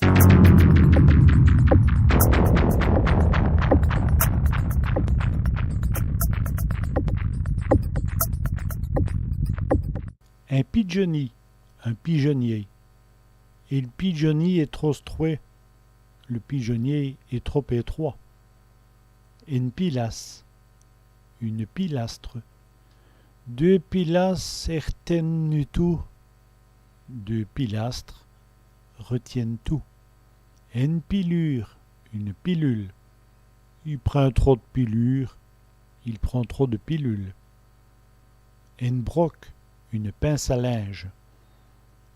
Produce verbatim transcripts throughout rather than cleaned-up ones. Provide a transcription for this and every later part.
In pidjonî, un pigeonnier. El pidjonî èst trop strwèt. Le pigeonnier est trop étroit. Ène pilasse, une pilastre. Deûs pilasses r'tèn'nut tout. Deux pilastres retiennent tout. Ène pilûre, une pilule. I prind trop d' pilûres. Il prend trop de pilules. Ène broke, une pince à linge.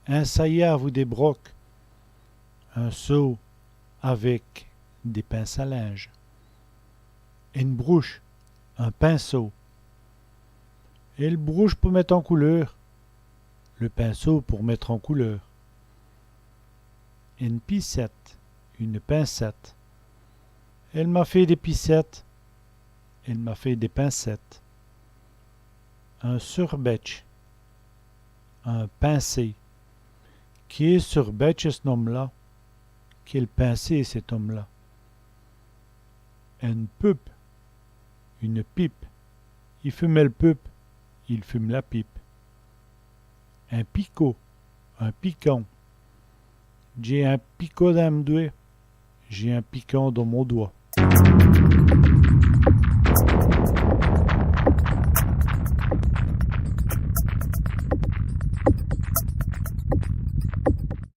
In sayê avou dès brokes. Un seau avec des pinces à linge. Ène brouche, un pinceau. El brouche pou mète an couleûr. Le pinceau pour mettre en couleur. Ène picète, une pincette. Èle m'a fét dès picètes. Elle m'a fait des pincettes. Un surbètche, un pincé. Qué surbètche, ç' n-ome-là ! Quel pincé, cet homme-là ! Ène pupe, une pipe. I fume èl pupe, il fume la pipe. In picot, un piquant. Dj'é in picot dins m' dwèt. J'ai un piquant dans mon doigt.